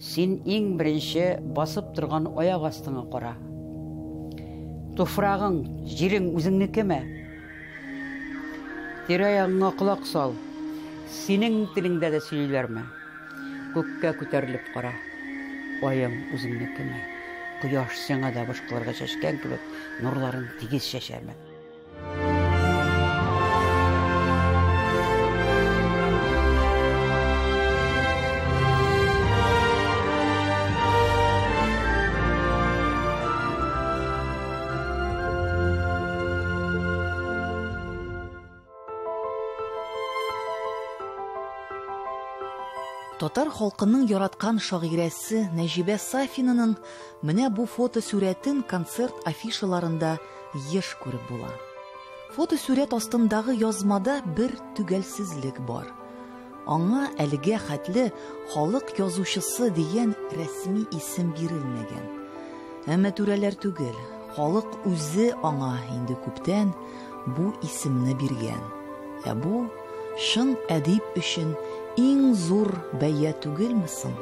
Син иң беренче басып торган аяк астыңа кара. Туфрагың, җирең үзеңнекеме? Тирә-ягыңа колак сал. Синең телеңдә дә сөйлиләрме? Күккә күтәрелеп кара. Аең үзеңнекеме? Кояш сиңа да башкаларга чәчкән кебек нурларын тигез чәчәме? Татар халкының яраткан шагыйрәсе Нәҗибә Сафинаның менә бу фотосурәтен концерт афишаларында еш күреп була. Фотосурәт астындагы язмада бер төгәлсезлек бар. Аңа әлегә хәтле халык язучысы дигән рәсми исем бирелмәгән. Әмма түрәләр түгел, халык үзе аңа инде күптән бу исемне биргән. Ә бу чын әдип өчен иң зур бәя түгелме соң?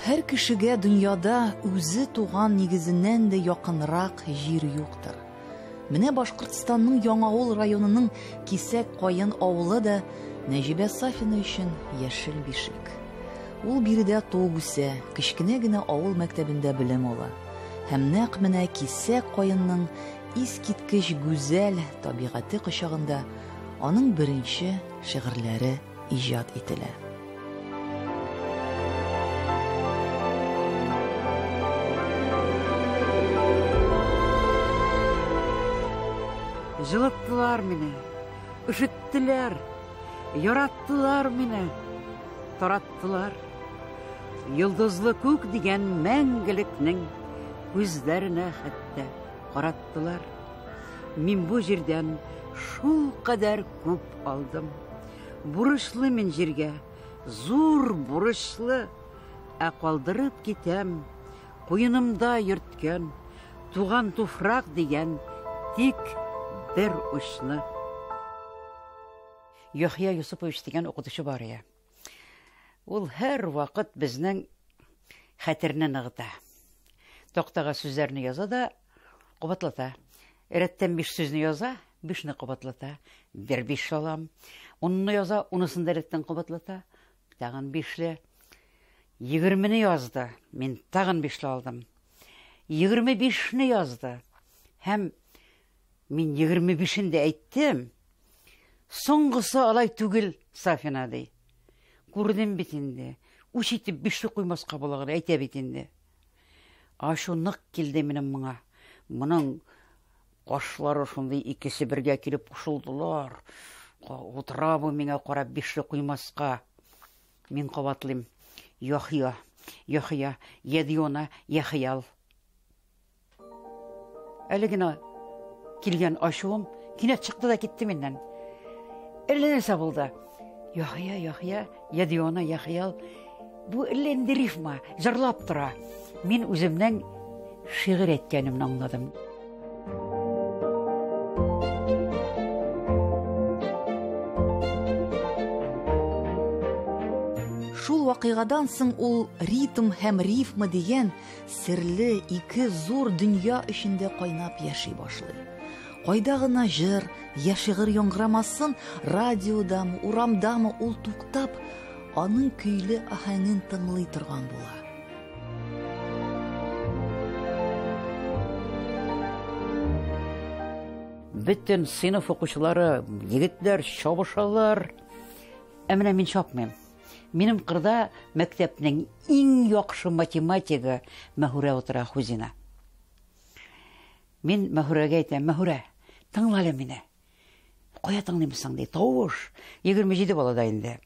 Һәр кешегә дөньяда үзе туган нигезеннән дә якынрак җир юктыр. Менә Башкортстанның Яңавыл районының Кисәк Каен авылы да Нәҗибә Сафина өчен яшел бишек. Ул биредә туып үсә, кечкенә генә авыл мәктәбендә белем ала. Һәм нәкъ менә Кисәк Каенның искиткеч гүзәл табигате кочагында аның беренче шигырьләре иҗат ителә. Җылыттылар мине, өшеттеләр, яраттылар мине, тараттылар. Йолдызлы күк дигән мәңгелекнең күзләренә хәтта караттылар. Мин бу җирдән шул кадәр күп алдым. Бурычлы мин җиргә, зур бурычлы, ә калдырып китәм, куенымда йөрткән, туган туфрак дигән тик бер учны. Яхъя Юсупович дигән укытучы бар иде. Ул һәр вакыт безнең хәтерне ныгыта. Тактага сүзләрне яза да кабатлата. Рәттән 5 сүзне яза, 5-не кабатлата. Бер 5 алам. 10-ны яза, 10-сын да рәттән кабатлата. Тагын 5-ле. 20-не язды. Мин тагын 5-ле алдым. 25-не язды. Һәм мин 25-ен дә әйттем. Соңгысы алай түгел, Сафина ди. Күрдем бит инде. Үч итеп бишле куймаска була гына әйтә бит инде. Ачу нык килде минем моңа. Моның кашлары шундый икесе бергә килеп кушылдылар. Утыра бу миңа карап бишле куймаска. Мин кабатлыйм. Яхъя, Яхъя, Ядиона, Яхъял. Әле генә килгән ачуым кинәт чыкты да китте миннән. Әллә нәрсә булды. Яхъя, Яхъя, Ядиона, Яхъял. Бу әллә инде рифма, җырлап тора. Мин үземнең шигырь әйткәнемне аңладым. Шул вакыйгадан соң ул ритм һәм рифма дигән серле ике зур дөнья эчендә кайнап яши башлый. Кайда гына җыр, я шигырь яңгырамасын, радиодамы, урамдамы ул туктап, аның көйле аһәңен тыңлый торган була. Бөтен сыйныф укучылары, егетләр чабышалар. Ә менә мин чапмыйм. Минем кырда мәктәпнең иң яхшы математигы Мәһүрә утыра Хузина. Мин Мәһүрәгә әйтәм, Мәһүрә, тыңла әле мине. Кая тыңлыйм соң ди, тавыш. 27 балада инде.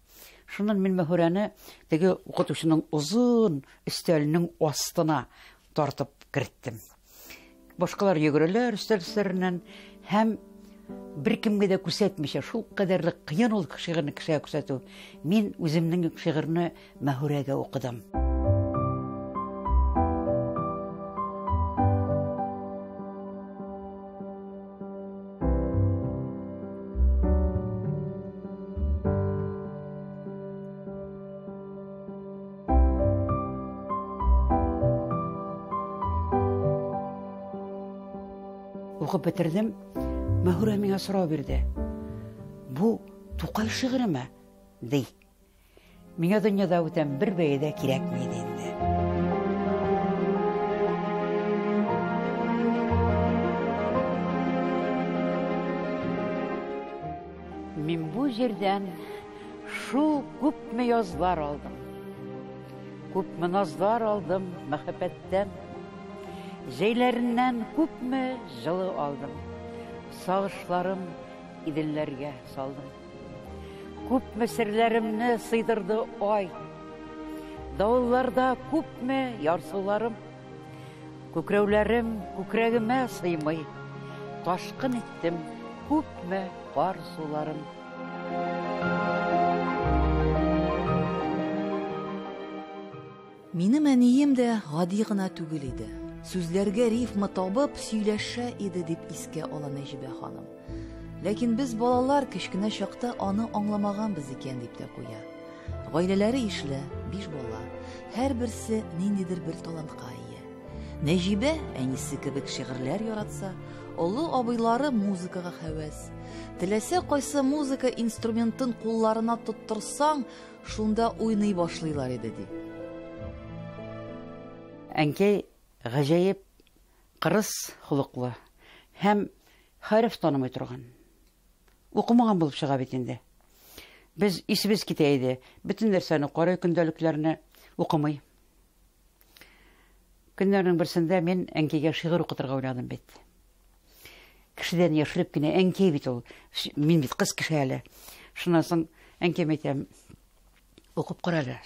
Шуннан мин Мәһүрәне теге укытучының озын өстәленең астына тартып керттем. Башкалар йөгерәләр өстәл өсләреннән һәм беркемгә дә күрсәтмичә, шул кадәрле кыен ул шигырьне кешегә күрсәтү. Мин үземнең шигырьне Мәһүрәгә укыдым. Укып бетердем. Мәһүрә миңа сорау бирде. Бу Тукай шигыреме? Ди. Миңа дөньяда бүтән бер бәя дә кирәкми иде инде. Мин бу җирдән шул күпме язлар алдым. Күпме назлар алдым мәхәббәттән. Җәйләреннән күпме җылы алдым. Сагышларым иделләргә салдым. Күпме серләремне сыйдырды ай. Давылларда күпме ярсуларым. Күкрәүләрем күкрәгемә сыймый. Ташкын иттем күпме кар суларын. Минем әнием дә гади гына түгел иде. Сүзләргә рифма табып сөйләшә иде, дип искә ала Нәҗибә ханым. Ләкин без балалар кечкенә чакта аны аңламаганбыз икән дип тә куя. Гаиләләре ишле, биш бала. Һәрберсе ниндидер бер талантка ия. Нәҗибә әнисе кебек шигырьләр яратса, олы абыйлары музыкага һәвәс. Теләсә кайсы музыка инструментын кулларына тоттырсаң, шунда уйный башлыйлар иде, ди. Әнкәй гаҗәеп кырыс холыклы һәм хәреф танымый торган. Укымаган булып чыга бит инде. Без исебез китә иде. Бөтен нәрсәне карый, көндәлекләрне укымый. Көннәрнең берсендә мин әнкәйгә шигырь укытырга уйладым бит. Кешедән яшереп кенә, әнкәй бит ул. Мин бит кыз кеше әле. Шуннан соң әнкәм әйтәм, укып кара әле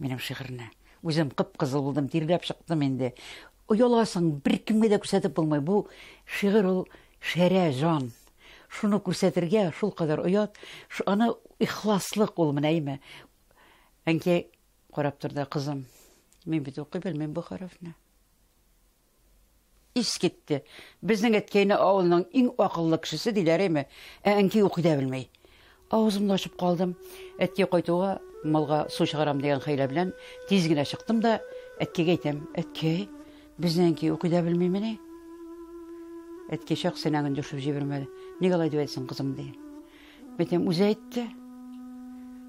минем шигырьне. Үзем кып-кызыл булдым, тирләп чыктым инде. Ояласың, беркемгә дә күрсәтеп булмый. Бу шигырь ул шәрә җан. Шуны күрсәтергә шул кадәр оят. Аны ихласлык ул менә әйме. Әнкәй карап торды, кызым, мин бит укый белмим бу хәрефне. Ис китте. Безнең әткәйне авылның иң акыллы кешесе диләр әйме. Ә әнкәй укый да белми. Авызымны ачып калдым. Әткәй кайтуга малга су чыгарам дигән хәйлә белән тиз генә чыктым да әткәйгә әйтәм, әткәй, безнең әнкәй укый да белмимени? Әткәй чак сәнәген төшереп җибәрмәде. Ник алай дип әйтсең, кызым, ди. Әйтәм, үзе әйтте.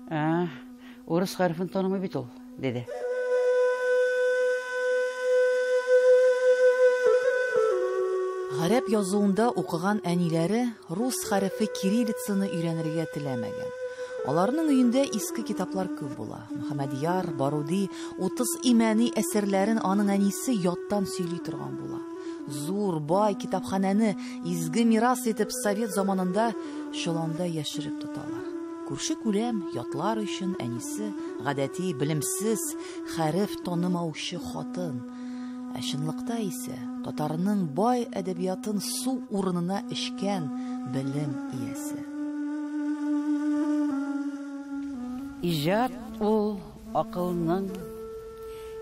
Ә, урыс хәрефен танымый бит ул, диде. Гарәп язуында укыган әниләре рус хәрефе кириллицаны өйрәнергә теләмәгән. Аларның өендә иске китаплар күп була. Мөхәммәдьяр, Баруди, Утыз Имәни әсәрләрен аның әнисе яттан сөйли торган була. Зур, бай китапханәне изге мирас итеп совет заманында чоланда яшереп тоталар. Күрше-күләм, ятлар өчен әнисе гадәти, белемсез, хәреф танымаучы хатын. Ә чынлыкта исә татарның бай әдәбиятын су урынына эчкән белем иясе. Иҗат ул акылның,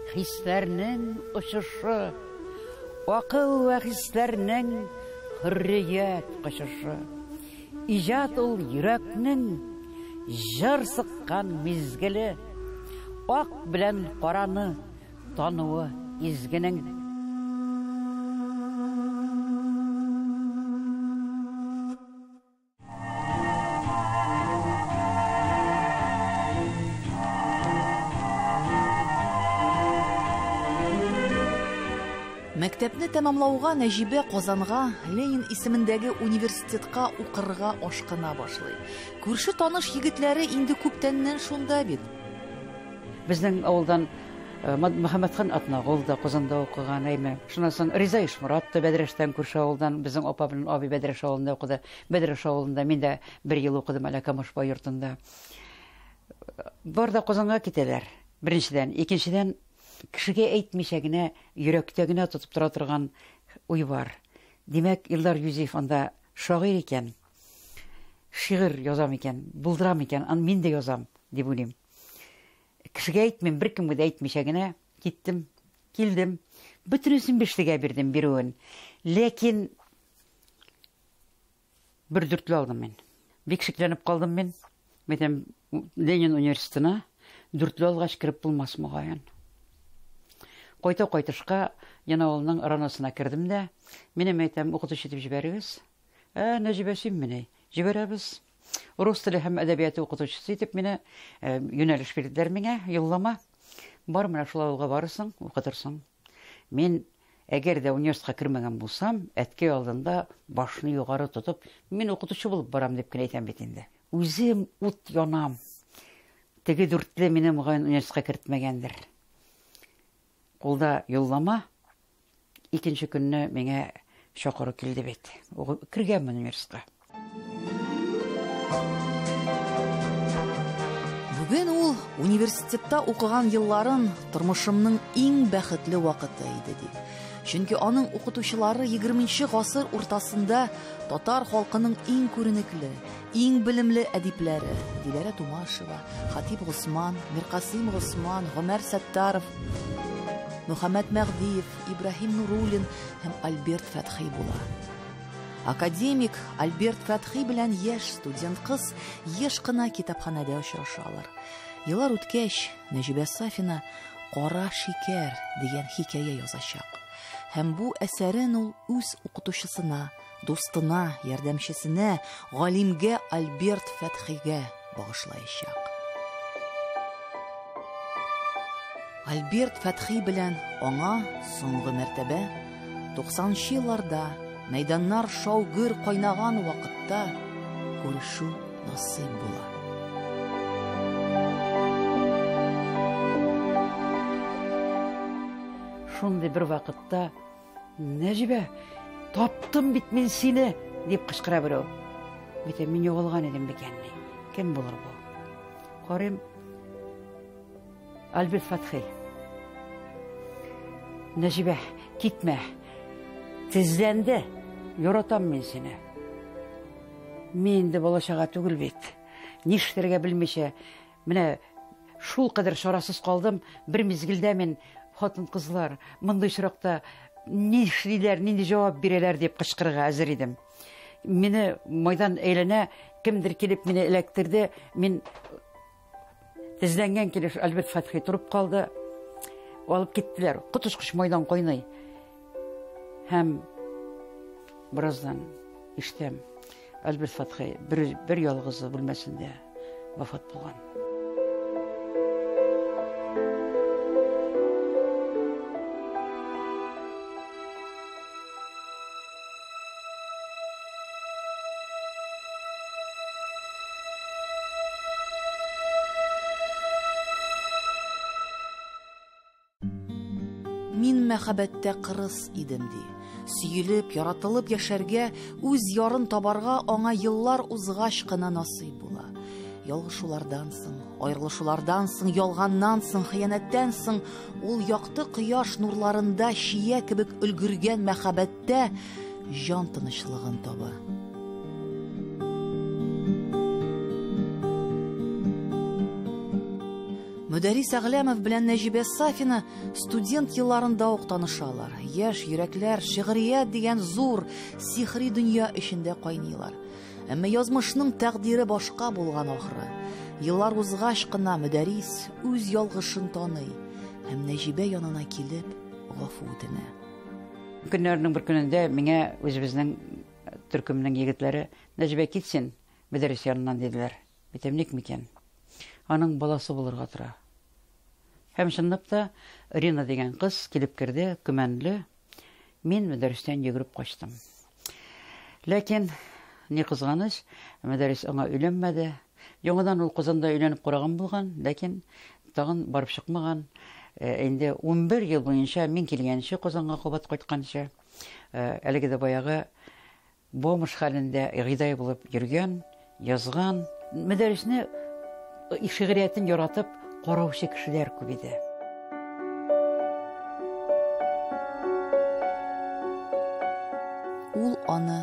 хисләрнең очышы, акыл вә хисләрнең хөррият кочышы. Иҗат ул йөрәкнең җыр сыккан мизгеле, ак белән караны тануы изгенең. Мәктәпне тәмамлауга Нәҗибә Казанга Ленин исемендәге университетка укырга ашкына башлый. Күрше таныш егетләре инде күптәннән шунда бит. Безнең авылдан Мөхәммәтхан Атнагул да Казанда укыган, әйме. Шуннан соң Риза Ишморат та Бәдрәштән күрше авылдан, безнең апа белән абый Бәдрәш авылында укыды. Бәдрәш авылында мин дә бер ел укыдым әле Камышбай йортында. Бар да Казанга китәләр. Беренчедән, икенчедән, кешегә әйтмичә генә, йөрәктә генә тотып тора торган уй бар. Димәк, Илдар Юзиев анда шагыйрь икән, шигырь язам икән, булдырам икән, аны мин дә язам, дип уйлыйм. Кешегә әйтмим, беркемгә дә әйтмичә генә киттем, килдем. Бөтенесен бишлегә бирдем бирүен. Ләкин бер дүртле алдым мин. Бик шикләнеп калдым мин. Мәйтәм, Ленин университетына дүртле алгач кереп булмас мөгаен. Кайта кайтышка Янаулның раносына кердем дә, минем әйтәм, укытучы итеп җибәрегез. Ә, Нәҗибә, синмени? Җибәрәбез. Рус теле һәм әдәбияты укытучысы итеп мине юнәлеш бирделәр миңа, юллама. Бар менә шул авылга барырсың, укытырсың. Мин әгәр дә университетка кермәгән булсам, әткәй алдында башны югары тотып, мин укытучы булып барам дип кенә әйтәм бит инде. Үзем ут янам. Теге дүртле мине мөгаен университетка кертмәгәндер. Кулда юллама. Икенче көнне миңа чакыру килде бит. Кергәнмен университетка. Бүген ул университетта укыган елларын тормышымның иң бәхетле вакыты иде ди. Чөнки аның укытучылары 20 гасыр уртасында татар халкының иң күренекле, иң белемле әдипләре Диләрә Тумашева, Хатип Госман, Миркасыйм Госман, Гомәр Саттаров, Мөхәммәт Мәгъдиев, Ибраһим Нуруллин һәм Альберт Фәтхи була. Академик Альберт Фәтхи белән яшь студент кыз еш кына китапханәдә очрашалар. Еллар үткәч, Нәҗибә Сафина «Кара шикәр» дигән хикәя язачак. Һәм бу әсәрен ул үз укытучысына, дустына, ярдәмчесенә, галимгә Альберт Фәтхигә багышлаячак. Альберт Фәтхи белән аңа соңгы мәртәбә 90 елларда мәйданнар шау-гөр кайнаган вакытта күрешү насыйп була. Шундый бер вакытта Нәҗибә, таптым бит мин сине, дип кычкыра берәү. Бит мин югалган идем микәнни? Кем булыр бу? Карыйм, Альберт Фәтхи. Нәҗибә, китмә. Тезләнде. Яратам мин сине. Мин инде балачага түгел бит. Нишләргә белмичә, менә шул кадәр чарасыз калдым. Бер мизгелдә мин хатын-кызлар мондый очракта нишлиләр, нинди җавап бирәләр дип кычкырырга әзер идем. Мине майдан әйләнә, кемдер килеп мине эләктерде. Мин тезләнгән килеш Альберт Фәтхи торып калды. Алып киттеләр. Коточкыч майдан кайный. Һәм бераздан ишетәм, Альберт Фәтхи бер ялгызы бүлмәсендә вафат булган. Мин мәхәббәттә кырыс идем, ди. Сөелеп, яратылып яшәргә, үз ярын табарга аңа еллар узгач кына насыйп була. Ялгышулардан соң, аерылышулардан соң, ялганнан соң, хыянәттән соң ул якты кояш нурларында чия кебек өлгергән мәхәббәттә җан тынычлыгын таба. Мөдәррис Әгъләмов белән Нәҗибә Сафина студент елларында ук танышалар. Яшь йөрәкләр шигърият дигән зур, сихри дөнья эчендә кайныйлар. Әмма язмышның тәкъдире башка булган ахры. Еллар узгач кына Мөдәррис үз ялгышын таный һәм Нәҗибә янына килеп гафу үтенә. Көннәрнең бер көнендә миңа үзебезнең төркемнең егетләре Нәҗибә кит син Мөдәррис яныннан диделәр. Әйтәм, ник микән? Аның баласы булырга тора. Һәм чынлап та Рина дигән кыз килеп керде, көмәнле. Мин Мөдәрристән йөгереп качтым. Ләкин ни кызганыч, Мөдәррис аңа өйләнмәде. Яңадан ул Казанда өйләнеп караган булган, ләкин тагын барып чыкмаган. Инде 11 ел буенча мин килгәнче, Казанга кабат кайтканчы, әлеге дә баягы бомж хәлендә гидай булып йөргән, язган. Мөдәррисне шигъриятен яратып караучы кешеләр күп иде. Ул аны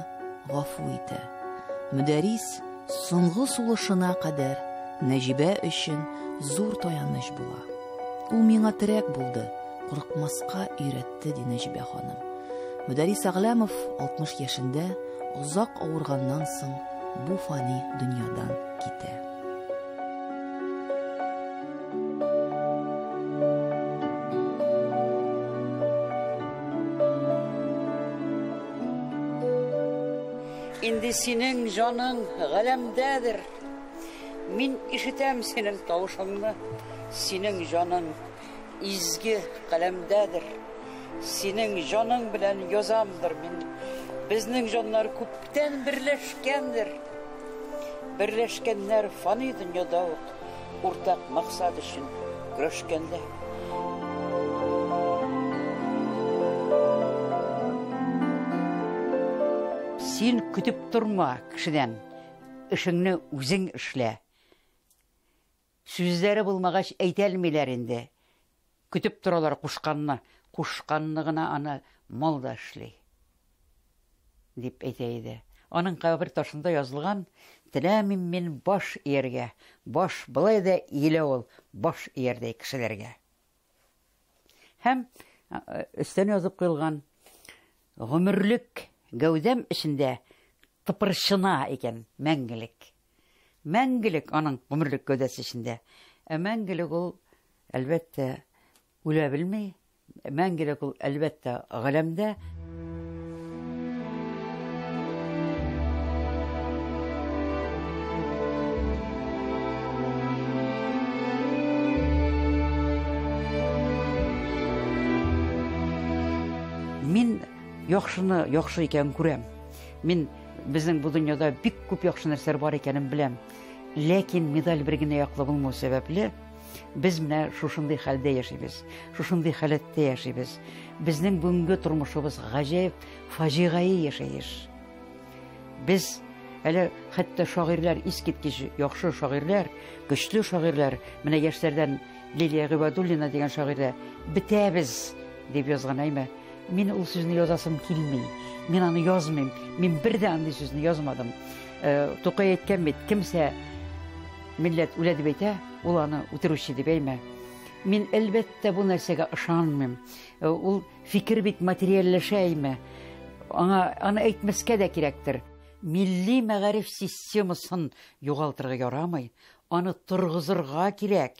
гафу итә. Мөдәррис соңгы сулышына кадәр Нәҗибә өчен зур таяныч була. Ул миңа терәк булды, курыкмаска өйрәтте, ди Нәҗибә ханым. Мөдәррис Әгъләмов 60 яшендә озак авырганнан соң бу фани дөньядан китә. Инде синең җаның галәмдәдер. Мин ишетәм синең тавышыңны, синең җаның изге каләмдәдер. Синең җаның белән язамдыр мин. Безнең җаннар күптән берләшкәндер. Берләшкәннәр фани дөньяда ук уртак максат өчен көрәшкәндә. Син көтеп торма кешедән, эшеңне үзең эшлә. Сүзләре булмагач әйтәлмиләр инде. Көтеп торалар кушканны, кушканны гына аны мал да эшли. Дип әйтә иде. Аның кабер ташында язылган: Теләмим мин баш ияргә, баш болай да иелә ул баш иярдәй кешеләргә. Һәм өстән язып куелган: Гомерлек гәүдәм эчендә тыпырчына икән мәңгелек. Мәңгелек аның гомерлек гәүдәсе эчендә. Ә мәңгелек ул, әлбәттә, үлә белми. Мәңгелек ул, әлбәттә, галәмдә. Мин яхшыны яхшы икәнен күрәм. Мин безнең бу дөньяда бик күп яхшы нәрсәләр бар икәнен беләм. Ләкин медаль бер генә яклы булмау сәбәпле, без менә шушындый хәлдә яшибез, шушындый халәттә яшибез. Безнең бүгенге тормышыбыз гаҗәеп фаҗигаи яшәеш. Без әле хәтта шагыйрьләр, искиткеч яхшы шагыйрьләр, көчле шагыйрьләр, менә яшьләрдән Лилия Гыйбадуллина дигән шагыйрьдә бетәбез дип язган әйме. Мин ул сүзне язасым килми. Мин аны язмыйм. Мин бер дә андый сүзне язмадым. Тукай әйткән бит, кемсә милләт үлә дип әйтә, ул аны үтерүче дип әйме. Мин әлбәттә бу нәрсәгә ышанмыйм. Ул фикер бит материальләшә әйме. Аңа аны әйтмәскә дә кирәктер. Милли мәгариф системасын югалтырга ярамый, аны торгызырга кирәк.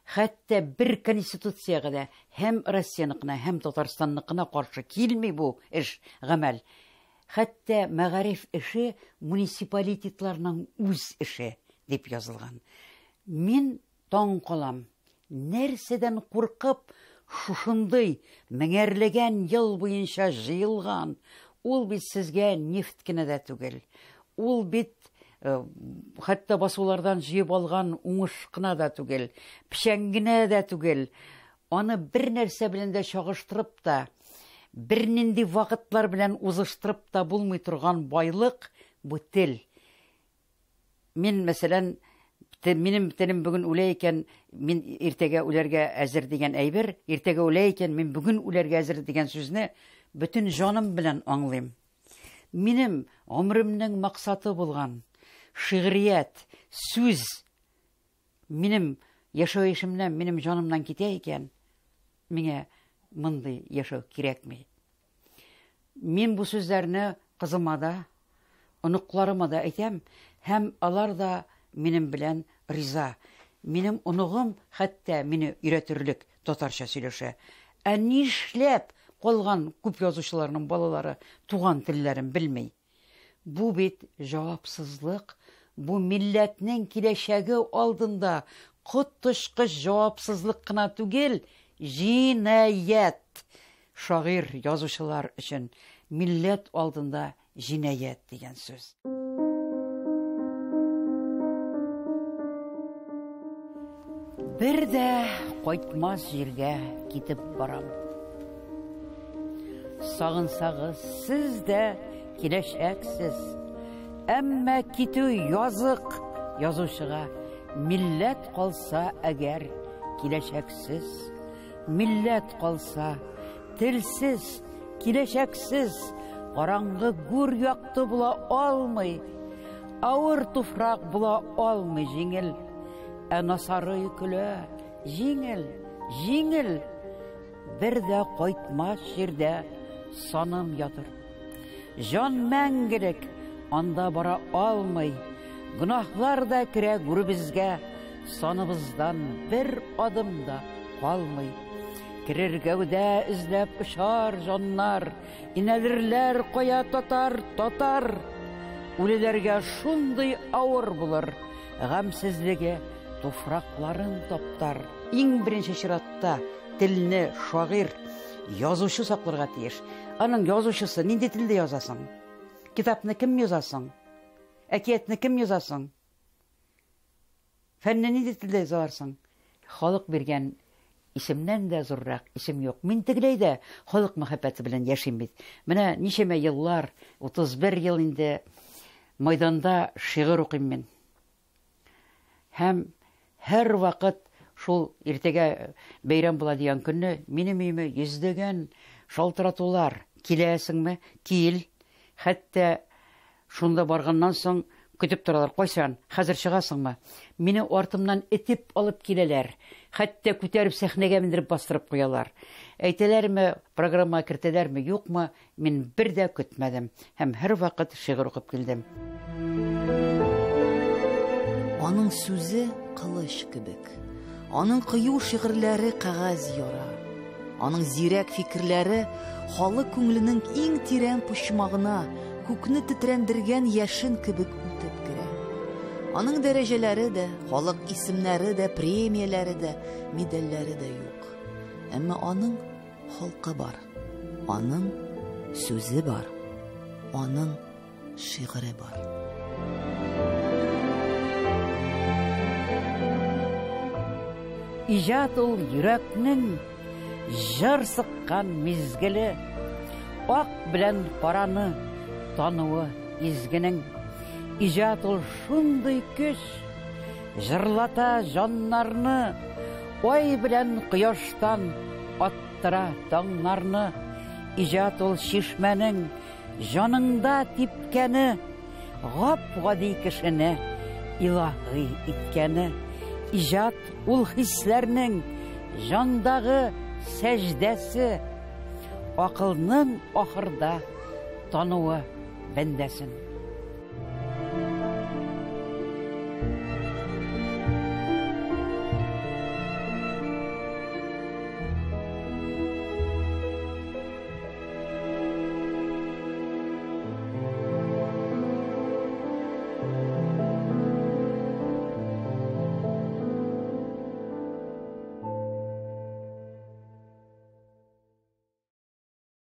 Хәтта бер конституциягә дә һәм Россияныкына, һәм Татарстанныкына каршы килми бу эш, гамәл. Хәтта мәгариф эше муниципалитетларның үз эше дип язылган. Мин таң калам. Нәрсәдән куркып шушындый меңәрләгән ел буенча җыелган, ул бит сезгә нефть кенә дә түгел. Ул бит хәтта басулардан җыеп алган уңыш кына да түгел, печән генә дә түгел. Аны бер нәрсә белән дә чагыштырып та, бернинди вакытлар белән узыштырып та булмый торган байлык бу тел. Мин, мәсәлән, минем телем бүген үлә икән, мин иртәгә үләргә әзер дигән әйбер, иртәгә үлә икән, мин бүген үләргә әзер дигән сүзне бөтен җаным белән аңлыйм. Минем гомеремнең максаты булган шигърият, сүз минем яшәешемнән, минем җанымнан китә икән, миңа мондый яшәү кирәкми. Мин бу сүзләрне кызыма да, оныкларыма да әйтәм, һәм алар да минем белән риза. Минем оныгым хәтта мине өйрәтерлек татарча сөйләшә. Ә нишләп калган күп язучыларның балалары туган телләрен белми? Бу бит җавапсызлык, бу милләтнең киләчәге алдында коточкыч җавапсызлык кына түгел, җинаять. Шагыйрь, язучылар өчен милләт алдында җинаять дигән сүз. Бер дә кайтмас җиргә китеп барам. Сагынсагыз, сез дә киләчәксез. Әмма китү язык язучыга, милләт калса әгәр киләчәксез. Милләт калса, телсез, киләчәксез, караңгы гүр якты була алмый, авыр туфрак була алмый җиңел. Ә насарый көлә, җиңел, җиңел. Бер дә кайтмас җирдә саным ятыр. Җан мәңгелек, анда бара алмый. Гөнаһлар да керә гүребезгә, саныбыздан бер адым да калмый. Керер гәүдә эзләп очар җаннар, инәлерләр кая татар, татар. Үлеләргә шундый авыр булыр, гамьсезлеге туфракларын таптар. Иң беренче чиратта телне шагыйрь, язучы сакларга тиеш. Аның язучысы нинди телдә язасың? Китапны кем язасың? Әкиятне кем язасың? Фәнне нинди телдә язаларсың? Халык биргән исемнән дә зуррак исем юк. Мин тегеләй дә халык мәхәббәте белән яшим бит. Менә ничәмә еллар, 31 ел инде майданда шигырь укыйм мин. Һәм һәрвакыт шул иртәгә бәйрәм була дигән көнне минем өемә йөзләгән шалтыратулар. Киләсеңме? Кил. Хәтта шунда барганнан соң көтеп торалар. Кайчан? Хәзер чыгасыңмы? Мине артымнан этеп алып киләләр. Хәтта күтәреп сәхнәгә мендереп бастырып куялар. Әйтәләрме, программага кертәләрме, юкмы? Мин бер дә көтмәдем һәм һәрвакыт шигырь укып килдем. Аның сүзе кылыч кебек. Аның кыю шигырьләре кәгазь яра. Аның зирәк фикерләре халык күңеленең иң тирән почмагына, күкне тетрәндергән яшен кебек үтеп керә. Аның дәрәҗәләре дә, халык исемнәре дә, премияләре дә, медальләре дә юк. Әмма аның халкы бар. Аның сүзе бар. Аның шигыре бар. Иҗат ул йөрәкнең җыр сыккан мизгеле, ак белән караны тануы изгенең. Иҗат ул шундый көч, җырлата җаннарны, ай белән кояштан аттыра таңнарны. Иҗат ул чишмәнең җаныңда типкәне, гап-гади кешене илаһи иткәне. Иҗат ул хисләрнең җандагы сәҗдәсе, акылның ахырда тануы бәндәсен.